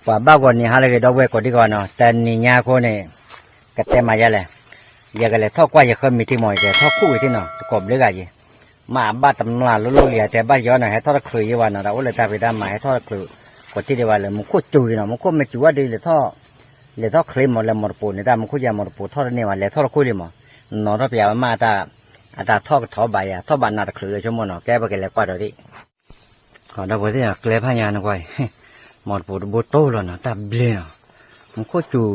ပှၤဘၣ်ဂီၤနံၤဟါလၢအဂ့ၤ ဒီပုၢ်ဝဲၢ်ကိးဒံကီးနီၤ, တနံၤညါအဃိန့ၣ် ကတဲမၤယဲလဲၣ်, ယကလဲၤထီၣ်ကွၢ်ယဃၢမံၤတံၢ်မး, ယကလဲၤထီၣ်ခူၣ်ဝံၤသ့ၣ်နီၤ, တကိးဘျုးဂၤယံၤ, မ့ၢ်အဘၣ်တမျၢ်လိၤလိၤလံ အတဲဘၣ်ယီနီၤ, ဟဲထီၣ်တချုးယံၤဘၣ်နီၤ, တၢ်အိၣ်လၢတၢ်ဖံးတၢ်မၤ ဟဲထီၣ်တချုး, ကိးထံၣ်ဒံးဘၣ်လၢမူခိၣ်စူၤယံၤနီၤ, မူခိၣ်မ့ၢ်စူၤဝဲဒုး လဲၤထီၣ်ချ့မး လဲၤမီၢ်တပိၤန့ၣ် တၢ်မူခိၣ်ယၤမီၢ်တပိၤထီၣ်တန့ၢ်ဘၣ်, လဲၤထီၣ်တခူၣ်လံမး, နီၤထီၣ်ပယၤဝဲမး, အတၢ်ထီၣ်ကထီၣ်ဘၣ်ယၤ ထီၣ်ဘၣ်နၤတချုးလၢဆိကမိၣ်နီၤ, ကဲပကလဲၤကွၢ်ဒီးဒံး ဒီပုၢ်ဝဲၢ်သ့ၣ်ဧၢ, ကျဲဖးညါနကွၢ်အံၤ, မီၢ်တပိၤတဘိတိၢ်လီၤနီၤ, တၢ်ဘျ့နီၤ, မူခိၣ်စူၤ,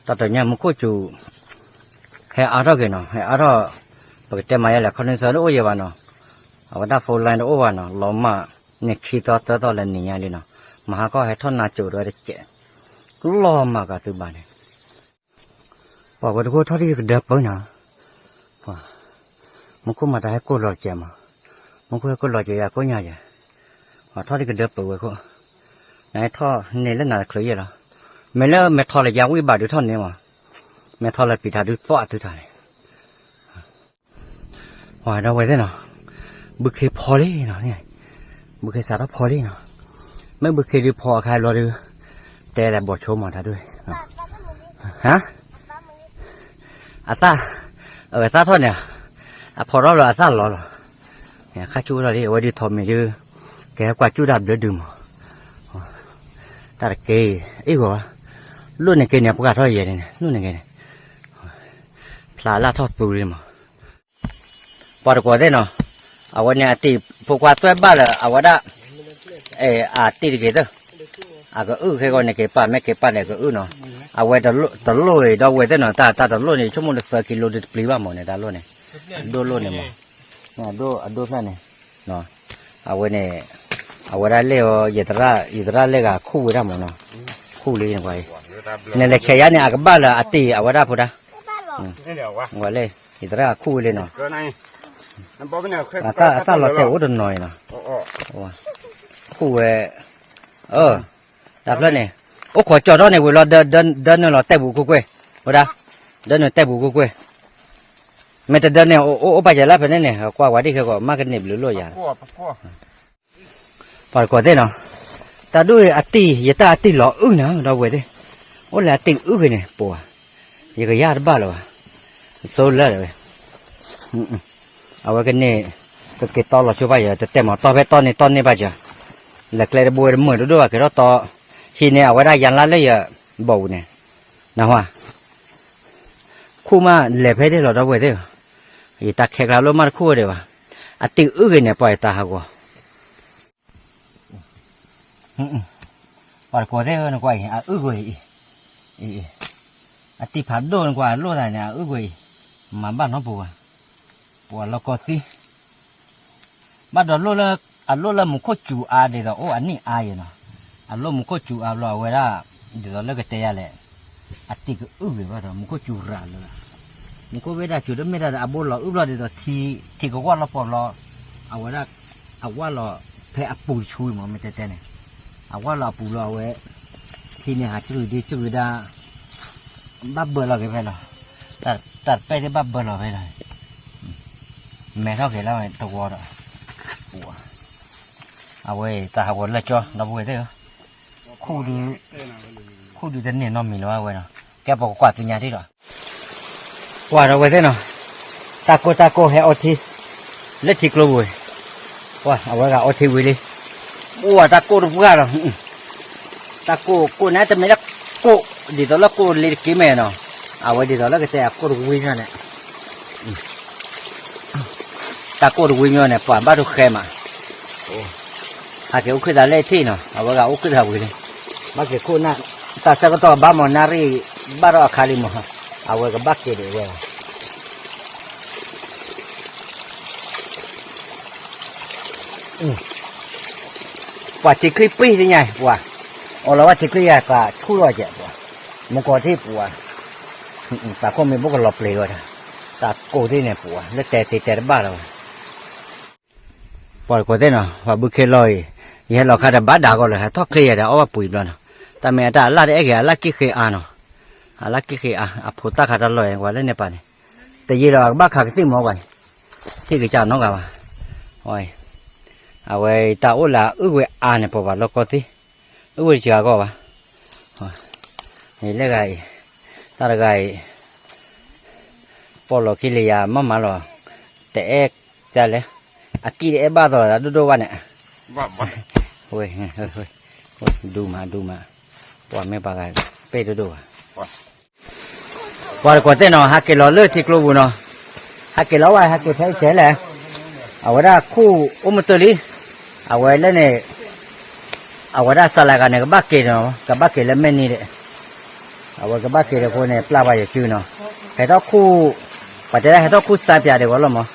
တၢ်တညါမူခိၣ်စူၤ, ဟဲအါထီၣ်က့ၤနီၤ, ဟဲအါထီၣ်, ပကတဲမၤယဲလဲၣ် ခီနုာ်သၢတအိၣ်ယဲဘၣ်နီၤ, အဝဲဒၣ် phone line တအိၣ်ဘၣ်နီၤ, လီၤမၢ်န့ၣ်ခံသီသၢသီလၢနံၤညါလံနီၤ, မဟါခီဟဲထီၣ်နၤစိၤဒီးတစဲး, လီၤမၢ်ကသုဘၣ်န့ၣ် ပှၤဝဲတခိၣ်ထီၣ်ဒံးကဒၢပၢနၤ, မူခိၣ်မၤတၢ်ဟဲကိၢ်လီၤစဲးမး, မူခိၣ်ဟဲကိၢ်လီၤစဲးယၤကိၣ်ညါယဲ, ထီၣ်ဒံးကဒၢပၢဝဲခိၣ်, နထီၣ်န့ၢ်လၢနၤတချုးယဲလီၤ, မ့ၢ်လၢမဲာ်ထီၣ်လၢယၤဝံၣ်ဘၣ်ဒုးထီၣ်န့ၢ်မး, မဲာ်ထီၣ်လၢပျံၤထါဒုးသီၣ်အသုတၢ်န့ၣ် ပှၤဒီပုၢ်ဝဲၢ်သ့ၣ်နီၤ, ဘုခ့ဖီလံနီၤ, ဘုခ့စးထီၣ်ဖီလံနီၤ, မ့ၢ်ဘုခ့ဒုးဖီအခါဘျီဒုး, တဲလဲၤဘီၣ်ဆိမးတၢ်ဒိၣ်, ဟါ, အသၣ်, အသၣ်ထီၣ်န့ၣ်, အဖီထီၣ်လီၤအသၣ်လီၤလီၤ, ခါဆူၣ်ထီၣ်လံ အဝဲဒုးထီၣ်မ့ၢ်ဒုး, ကဟဲကွၢ်စူၣ်တၢ်ဘျၢဒုးမး, တၢ်တက့ၢ်, အ့ၣ်ဂီၤ, လိၣ်န့ၢ်က့ၤန့ၣ် ပှၢ်ထီၣ်ယဲန့ၣ် လိၣ်န့ၢ်က့ၤန့ၣ်, ဖျါလၢ်ထီၣ်သူလံမး ပှၤတကိးသ့ၣ်နီၤ, အဝဲန့ၣ်အတံၤဖိခွါသွဲၣ်ဘၣ်လၢအဝဲဒၣ်, အတံၤတဂ့ၤသၢ, အကအုၣ်ခဲဂီၤန့ၣ်က့ၤပာ် မ့ၢ်က့ၤပာ်န့ၣ်ကအုၣ်နီၤ, အဝဲတလိၣ်အံၤ ဒီပုၢ်ဝဲၢ်သ့ၣ်နီၤ, တၢ်တလိၣ်န့ၣ် ဆိကမိၣ်လၢသၢကံလိဒုးတပျံၤဘၣ်မးန့ၣ် တၢ်လိၣ်န့ၣ်, အဒိၣ်လိၣ်န့ၣ်မး, အဒိၣ်ဖျၢၣ်န့ၣ်, အဝဲန့ၣ်, အဝဲဒၣ်လဲၣ်အီၤ, ယသရၣ်လဲၣ်ဂၤခူၣ်ဝဲဒၣ်မးနီၤ, ခူၣ်လံနကွၢ်အံၤ, နလဲၤဆဲးယါန့ၣ် အကဘၣ်လၢအတံၤအဝဲဒၣ်ဖိဒၣ်, ဝဲလဲၣ်, ယသရၣ်ခူၣ်ဝဲလံနီၤ, အတၢ်လီၤတဲာ်အိၣ်တနီၤအံၤနီၤ, ခူၣ်ဝဲ, အၢ, တၢ်ဖျၢၣ်န့ၣ်, အိၣ်ခိးကၠီၤထီၣ်န့ၣ်ဝံၤလီၤ, ဒၢနုာ်လီၤတဲာ်ပူၤကွ့ၢ်ကွ့ၢ်, ဖိဒၣ်, ဒၢနုာ်တဲာ်ပူၤကွ့ၢ်ကွ့ၢ်, မ့ၢ်တဒၢန့ၣ် အိၣ်ပာ်စၢၤလၢဖဲန့ၣ်န့ၣ် ကွၢ်ဝဲဒၣ်ခဲဂီၤ မ့ၢ်ကန့ၢ်ဘျုးလိၣ်ယၤ ပှၤတကိးသ့ၣ်နီၤ, တၢ်ဒိၣ်အံၤအတံၤ ယတၢ်အတံၤလီၤအုၣ်န့ၣ် ဒီပုၢ်ဝဲၢ်သ့ၣ်, အိၣ်လၢအတံၤအုၣ်ဂ့ၤန့ၣ် ပှၤ, ယကယၢ်တဘၣ်လၢၤဘၣ်, ဆိလၢာ်ဝဲ, အဝဲကန့ၢ်, ကက့ၤတီလီၤဆိဘၣ်ယၤ တတဲမၤတီဖဲတီန့ၢ်တီန့ၢ်ဘၣ်ယၤ, လဲၤကျဲတဘိဝဲတမုာ်တဒိၣ်ဘၣ် က့ၤထီၣ်တီ, ဟံးန့ၢ်အဝဲဒၣ်ယၤလါလၢယဘီပူၤန့ၣ်, နဟါ ခူၣ်မးလဲၤဖဲဒၣ်လီၤ ဒီပုၢ်ဝဲၢ်သ့ၣ်ဧၢ, ယတၢ်ခဲကျါလၢမးတခူၣ်ဝဲဒၣ်ဘၣ်, အတံၤအုၣ်ဂ့ၤန့ၣ် ပှၤယတၢ်ဟးဂီၤ, ပှၤတကိးသ့ၣ်ဧၢ နကွၢ်အံၤ အအုၣ်ကွံာ်အံၤ, အတံၤဖးဒိၣ်နကွၢ်အလိၣ်သးန့ၣ် အအုၣ်ကွံာ်အံၤ, မၤဘၣ်နီတပူၤဘၣ်, ပှၤလီၢ်ကီသံ ဘၣ်ဒီးလိၣ်လၢ, အလိၣ်လၢမူခိၣ်စူၤအါဒ်သိးအိၣ်အနံၣ်အါယဲနီၤ, အလိၣ်မူခိၣ်စူၤအါဘျီအဝဲဒၣ်, ဒ်သိးလၢကတဲယၤလဲၣ်, အတံၤကအုၣ်ဂ့ၤဘၣ်ဒီး မူခိၣ်စူၤရၤလၢ, မူခိၣ်ဝဲဒၣ်စူၤတမ့ၢ်ဒၣ်ဒီး အဘိလီၤအုၣ်ဘျီဒ်သိးထံ, ထံကဝၢ်လီၤပှီၢ်ဘျီ, အဝဲဒၣ်, အဝၢ်လီၤဖဲအပူၤတဆူမး မ့ၢ်တဲတဲန့ၣ်, အဝၢ်လီၤအပူၤဘျီအဝဲ, ထံန့ၣ်ဟးစှုၣ်ဒ့စှုၣ်ဒၣ် ဘၣ်ဘၢလီၤက့ၤဖဲလီၤ, တၢ်တပဲၢ်သ့ၣ်ဘၣ်ဘၢလီၤဖဲလီၤ, မဲထီၣ်က့ၤလၢတဝီဒီး, အဝဲတၢ်ဟးဂီၤလၢာ်ကၠီ ဒီပုၢ်ဝဲၢ်သ့ၣ်ဧၢ, ခူၣ်ဒုးတန့ၢ်နီတမံၤလၢၤဘၣ်ဝဲနီၤ, ကဲပကကွၢ်သ့ၣ်ညါထံၣ်ဒီး, ကွၢ်ဒီပုၢ်ဝဲၢ်သ့ၣ်နီၤ, တၢ်ကိၢ်တၢ်ကိၢ်ဟဲအီထံ, လၢထံကျိပူၤ, ကွၢ်အဝဲဂၤအီထံဝံၤလံ, အိၣ်ဝဲတၢ်ကိၢ်တပှၢ်လီၤ တၢ်ကိၢ်ကိၢ်န့ၣ် တမ့ၢ်လၢကိၢ်, ဒ်သိးလၢကိၢ်လ့တက့ၢ်မဲာ်နီၤ, အဝဲဒ်သိးလၢကတဲအကိၢ်တဝံၤညီန့ၣ်, တၢ်ကိၢ်တဝံၤညီန့ၣ် ပှၤဘၣ်ဒိဃဲမး, ဟးက့ၤအိၣ်ခုၣ်သးလၢထံၣ်နီၤ အဝဲဂၤအိၣ်ခုၣ်သးဝံၤလံ, ဘၣ်က့ၤခိၣ်နၢ်, တၢ်ဆၢကတီၢ်ဘၣ်မၤနၣ်ရံၣ်, ဘၣ်ဒီးအခါလံမး, အဝဲကဘၣ်က့ၤဒံးဝဲ ပှၤထံချံပံၢ်သ့ၣ်ညါ, ပှၤ, အီၣ်လီၤဝဲထံချံယၤကဆူၣ်လီၤကဲးပှၤ, မူကီၢ်ထံၣ်ပှၤ, တၢ်ခိၣ်မ့ၢ်ဘိကလီၤပျံၤဝဲဒၣ်, တၢ်ကိၢ်သ့ၣ်န့ၣ်ပှၤ လၢတဲတ့တဲတဘၣ်လီၤဝဲ, ပှၤတကိးသ့ၣ်နီၤ ပှၤဘုခ့လီၤအံၤ, ယဟဲလီၤခါဒီးဘၣ်ဒၣ်ကီးလၢ ဟဲထီၣ်ချ့ယၤဒီးအီၣ်ဘၣ်ပှံၤဘျီနီၤ, တၢ်မ့ၢ်အတၢ်အလၣ်တအဲၣ်ဂ့ၤ အလၣ်က့ၢ်ဃ့အါနီၤ, အလၣ်က့ၢ်ဃ့အါ အဖိသၣ်ခါတၢ်လီၢ်အံၤ ပှၤလၢန့ၣ်ပာ်န့ၣ်, တယံာ်ဒီးကဘၣ်ခးကသံၣ်မီၤပှၤ, ထံၣ်ကစၢ်နီတဂၤဘၣ်, အဝဲတၢ်အိၣ်လၢအအုၣ်ဝဲအါန့ၣ် ပှၤဘၣ်လီၢ်ကီသ့ၣ်, အုၣ်ဝဲတစှၤကီးဘၣ်, န့ၣ်လၢဂၤအံၤ, တၢ်တဂၤအံၤ, ပိာ်လီၤခံလၢယၤမၤမၤလီၤ, တအဲၣ်တၢ်လဲၣ်, အကံၣ်တအဲၣ်ဘၣ်သိးတၢ်ဒိၣ်ဒိၣ်ဘၣ်န့ၣ်, ဝဲ, ဒူမးဒူမး, ပှၤမ့ၢ်ပှၤဂၤ, ပ့ၢ်ဒိၣ်ဒိၣ်ဘၣ် ပှၤတကိးသ့ၣ်နီၤ ဟးက့ၤလီၤလၢထံကျိပူၤနီၤ, ဟးက့ၤလီၤဝဲ ဟးက့ၤထဲအံၤထဲလဲၣ်, အဝဲဒၣ်ခူၣ်အိၣ်မုာ်တၢၢ်လံ, အဝဲလၢန့ၣ်, အဝဲဒၣ်စးလၢဂၤန့ၣ် ကဘၣ်က့ၤနီၤ ကဘၣ်က့ၤလၢမဲၢ်နံၤဒီး, အဝဲကဘၣ်က့ၤဒီးအဃိန့ၣ် ပျၢ်ဘၣ်ယစုနီၤ, ဟဲထီၣ်ခူၣ်, ပှၤတဲဒၣ်ဟဲထီၣ်ခူၣ်စါပၠးဒံးဝဲလီၤမး,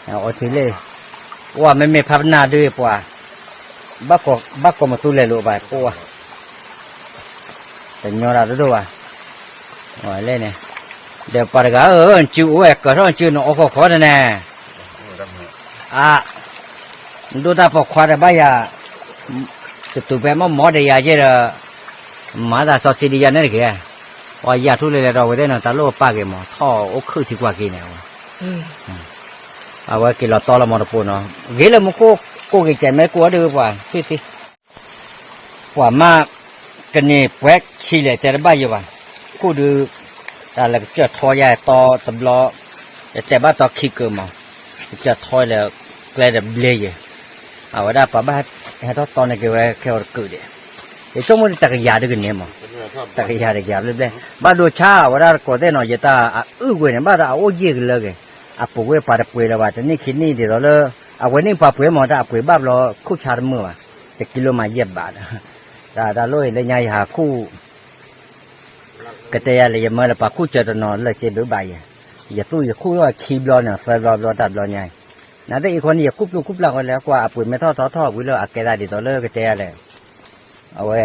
အိၣ်ထံလၢ, အိၣ်မ့မ့ၢ်ဖးပနၢ်ဒုးပှၤ ဘၣ်ကိးမသူလဲၤလိာ်ဘၣ်ကိးဝဲ, တညီတၢ်တဒိၣ်ဘၣ်, လဲၣ်န့ၣ်, ဒီးပှၤတဂၤဧၢ နစုအိၣ်ဝဲကၢၤထီၣ်နစုနအိၣ်ဃီဃီတနဲၣ်, အါ, နဒိၣ်တၢ်ပိာ်ခွါဒီးဘၣ်ယၤ, တတုၤဖဲမီၢ်မီၢ်ဒီးယၤယဲဒီး, မၤသးစီဆှံဒ်ယၤန့ၣ်တဂ့ၤ, ပှၤယၤထူၣ်လဲၤလဲၤဒီးဝဲသ့ၣ်နီၤ တၢ်လိၣ်ပာ်က့ၤမး ထီၣ်အိၣ်ခုၣ်ထံကွၢ်က့ၤန့ၣ်, အဝဲက့ၤလီၤတီလီၤမးတပိနီၤ, ဂ့ၤလၢမူခိၣ်ကိးက့ၤကဲး မ့ၢ်ကိးအီၤဒုးပှၤ, ပှၤမး, ကန့ၢ်ပှဲၤခံလဲၣ်တဲတဘၣ်ယိာ်ဘၣ်, ခူၣ်ဒုး, တၢ်လၢကစၢၢ်ထီယၤတီတဘျီ, ယတဲဘၣ်တီခံကၢၢ်မး, ကစၢၢ်ထီလၢကျဲတဘျ့ယဲၢ်, အဝဲဒၣ်ပှၤဘၣ်ဟဲထီၣ်တီန့ၢ်က့ၤဝဲခဲအံၤတကုာ်ဒံး, ယဆိကမိၣ်ဒ်တကယၤဒုးကန့ၢ်မး, တကယၤတကယၤဘျဲၣ်ဘျဲၣ်, ဘၣ်ဒိဆါအဝဲဒၣ်တကိးသ့ၣ်နီၤ ယတၢ်အအုၣ်ဝဲန့ၣ် ဘၣ်ဒီးအအိၣ်ယံာ်ကလၢက့ၤ, အပူၤကွံာ်ပှၤတပှ့ၤလၢၤဘၣ် တနံၣ်ခံနံၣ်ဒ်သိးလၢ, အဝဲန့ၣ်ပှၤပှ့ၤမး တၢ်အပှ့ၤဘၣ်ဘျီခိၣ်ဆါတမုာ်ဘၣ်, တကံလိမးယဲၢ်ဘး, တၢ်တၢ်လိၣ်အံၤလၢညါယဟးခူၣ် ကတဲယၤလဲၣ် ယမၢလၢပှၤခူၣ်စၢၤတနီၤလၢက့ဘၣ်ဘၣ်ယဲၢ်, ယသူၣ်ယခူၣ်ထီၣ်ခံဘျီန့ၣ် သၢဘျီဘျီတၢ်ဘျီညါအံၤ, နသ့ၣ်အံၤခီန့ၣ် ယခူၣ်ပျုၢ်ခူၣ်ပျၢ်ဝဲလၢကွၢ်အပှ့ၤမ့ၢ်ထီၣ်ထီထီၣ်ဝံၤလၢအကဲသးဒ်သိးလၢကတဲယၤလဲၣ်, အဝဲ,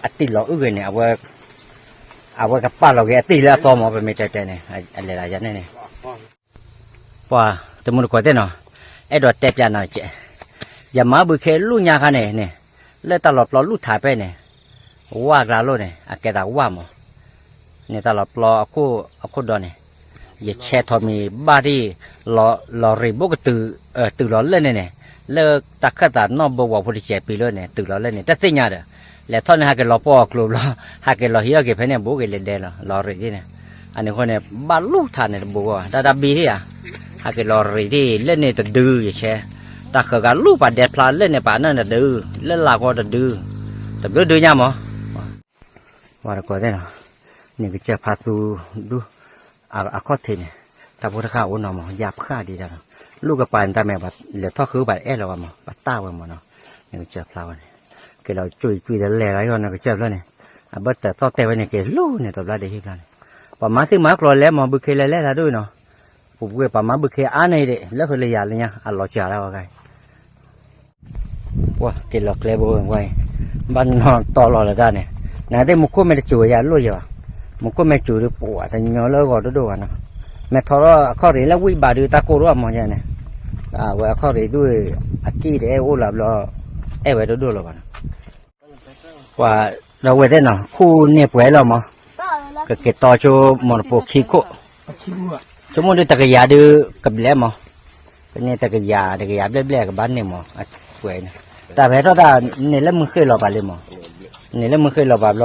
အတံၢ်လီၤအုၣ်ဂ့ၤန့ၣ် အဝဲ, အဝဲကပာ်လီၤက့ၤအတံၢ်လၢအသီမး ပမ့ၢ်တဲတဲန့ၣ်, အလဲၤလၢယၤန့ၣ်န့ၣ် ပှၤတမုၢ်တကိးသ့ၣ်နီၤ, အဲၣ်ဒိးတဲပျးနၤကဲး, ယမၤဘုခ့လူၢ်ညါခါန့ၣ်န့ၣ်, လၢတၢ်လီၤပျီလူၢ်ထးဖဲန့ၣ်, ဝၢ်ကျါလိၣ်န့ၣ် အကဲသးဝၢ်မး, န့ၣ်တၢ်လီၤပျီအခိၣ်ဒီးန့ၣ်, ယဆဲးထီၣ်မံၤဘၣ်ဒ်, လီၤရံၣ်ဘိကတုၤ, တုၤလီၤလၢန့ၣ်န့ၣ်, လၢတၢ်ခၢၣ်သးနီၣ်ဘိဝီၤဖိတစဲးပံၤလၢန့ၣ် တုၤလီၤလၢန့ၣ် တသ့ၣ်ညါဒီး, လဲၤထီၣ်န့ၣ်ဟဲက့ၤလီၤပီၢ်အကျိၤဘျီ, ဟဲက့ၤလီၤဟံးအီၣ်က့ၤဖဲန့ၣ် ဘူးက့ၤလၢဒဲလီၤ လီၤရံၣ်ဒ်န့ၣ်, အန့ၣ်အဃိန့ၣ် ဘၣ်လူၢ်ထးန့ၣ်တဘူးဂီၢ် တၢ်တၢ်ဘံဒ်ဧါ, ဟဲက့ၤလီၤရံၣ်ဒ်လၢန့ၣ်တဒုယဆဲ, တၢ်ဃၢၤဂၤလူၢ်ပှၤဒဲဖျါလၢန့ၣ်ပာ်နၢ်တဒု, လၢလၢ်ကီတဒု, တဘျုးဒုညါမး ပှၤတကိးသ့ၣ်နီၤ, န့ၣ်ကစၢၢ်ဖးသူဒူ, အခီၣ်ထံးန့ၣ်, တၢ်ဖိတဃၣ်အိၣ်နီၤမး ယၢ်ဖးဒံးတၢ်နီၤ, လူၢ်ကပၤန့ၣ်တၢ်မဲာ်ဘၣ်လဲၤထီၣ်ဃုဘၣ်အဲၣ်လီၤဘၣ်မး ပတၢ်ဝဲမးနီၤ, န့ၣ်ကစၢၢ်ဖျါဝဲန့ၣ်, က့ၤလီၤကွံာ်ကွံာ်တလဲၤလီၤယီၤန့ၣ်ကစၢၢ်ဖျါန့ၣ်, အဘၢၣ်တၢၢ်သီၣ်တဲာ်ဝဲန့ၣ်က့ၤလူၢ်န့ၣ် တဘျီဒဲးဟံၣ်ဖျါန့ၣ်, ပှၤမၤသံမၤကျိၤလဲၣ်မး ဘုခ့လဲၤလဲၣ်တၢ်ဒိၣ်နီၤ, ပူၤကွံာ်ပှၤမၤဘုခ့အါန့ၣ်ဒံး လၢဃုလၢယၤလၢညါ အလီၤစှၤလၢအဂၤ ပှၤက့ၤလီၤကျဲဘိဝဲအံၤ, ဘၣ်နီၢ်တီလီၤလၢတၢ်န့ၣ်, နသ့ၣ်မူခိၣ်မ့ၢ်တစူၤယၤလိၣ်ယၤဘၣ်, မူခိၣ်မ့ၢ်စူၤဒုးပှၤတညီလၢဂီၤဒိၣ်ဒိၣ်ဘၣ်နီၤ, မ့ၢ်ထီထီၣ်အခီၣ်ရံးလၢဝံၣ်ဘးဒုးတၢ်ကိၢ်ဒိၣ်အမီၤယါန့ၣ်, အဝဲအခီၣ်ရံးဒုး, အကံၣ်တအဲၣ်အိၣ်လၢဘျီ, အဲၣ်ဝဲဒိၣ်ဒိၣ်လီၤဘၣ်နီၤ ပှၤဒီးဝဲသ့ၣ်နီၤ ခူၣ်န့ၢ်ပှဲၤလီၤမး, ကက့ၤတီဆိမီၢ်တပိာ်ခံခိၣ်, ဆိကမိၣ်ဒုးတကယၤဒုးကဘျဲၣ်မး, ကန့ၢ်တကယၤ တကယၤဘျဲၣ်ဘျဲၣ်ကဘၣ်န့ၢ်မး, ပှဲၤန့ၣ်, တၢ်ဖဲထီၣ်တၢ်န့ၣ်လၢမုၢ်ဃ့ၢ်လီၤပာ်လံမး, န့ၣ်လၢမုၢ်ဃ့ၢ်လီၤပာ်ဘျ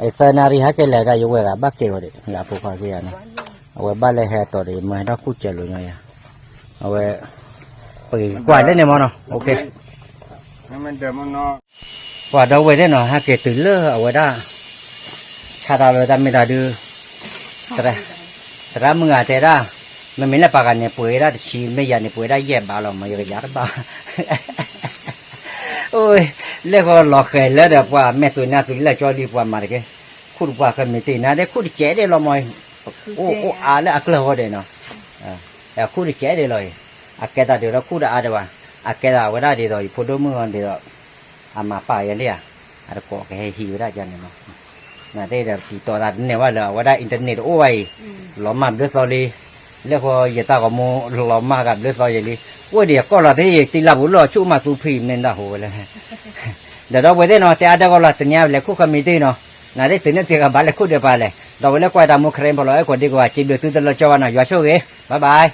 ီ, သၢနၣ်ရံၣ်ဟဲက့ၤလဲၤတၢ်ယဝဲၢ်ဂၤဘၣ်က့ၤဝဲဒံး လၢအဖိခွါက့ၤယၤန့ၣ်, အဝဲဘၣ်လဲၤဟဲတီၤဒံး မ့ၢ်ဟဲထီၣ်ခူၣ်စၢၤလိာ်ညီယၤ, အဝဲ, ပကကွၢ်လၢန့ၣ်မးနီၤ, ပှၤဒီးဝဲသ့ၣ်နီၤ ဟဲက့ၤတုၤလၢအဝဲဒၣ်, ဆါတၢ်လၢတၢ်မ့ၢ်တၢ်ဒုး, သရၣ်မုၣ်ဂၤတဲဒၣ်, မ့မ့ၢ်လၢပှၤဂၤန့ၣ်ပှ့ၤဒၣ်တဆံ မ့ၢ်ယၤန့ၣ်ပှ့ၤဒၣ်ယဲၢ်ဘးလီၤ မ့ၢ်ယကယၤတဘၣ်, အိ, လၢဃီလီၤဃဲၤလၢဒီးပှၤမဲာ်သူၣ်နါသူၣ်လၢကၠီလံပှၤမၤတက့ၢ်, ခူၣ်တပှၢ်ဃဲမ့ၢ်တ့ၢ်နၤဒဲး ခူၣ်တစဲးဒဲးလီၤမး, အိၣ်အိၣ်အါလၢအကျၢၢ်ဃီဒဲးနီၤ, ခူၣ်တစဲးဒဲးလီၤအံၤ, အကဲသးဒ်သိးခူၣ်တအါဒံးဘၣ်, အကဲသးဝဲဒၣ်ဒ်သိးယဖိဒိၣ်မုၣ်အီၤဒ်သိး, အမၤပာ်ယၤန့ၣ်ဧါ, အတကိးကဟဲဟံးဝဲဒၣ်ယၤန့ၣ်နီၤ, နသ့ၣ်ဒီးပတီၤသးတန့ၢ်ဘၣ်လၢအဝဲဒၣ် internet တအိၣ်ဘၣ်အံၤ, လီၤမၢ်ဘျုးသီလံ, လၢဃီယတၢ်ဂီၤမူလီၤမၢ်ဂၤဘျုးသီယံာ်လံ, အိၣ်ဒံးယကီၢ်လီၤသ့ၣ်ယတံၢ်လၢပူၤလီၤ ဆူၣ်မးသူဖံးမ့ၢ်ဒၣ်ဟူဝဲလၢ, ဒီးဒီပုၢ်ဝဲၢ်သ့ၣ်နီၤ တဲအါတဲဂီၢ်လီၤ တနံၤအံၤလဲၤခူၣ်ဃဲမ့ၢ်တ့ၢ်နီၤ, နသ့ၣ်တုၤန့ၣ်တဂၤဘၣ်လဲၤခူၣ်ဒံးပှၤလဲၣ်, ဒီးဝဲလၢကွၢ်တၢ်မူခရံာ်ဖိလီၤ အဲၣ်ကိးဒံကဝၤ စံးဘျုးသုတလၢကၠီဘၣ်နီၤ ယွၤဆိၣ်ဂ့ၤ, bye bye.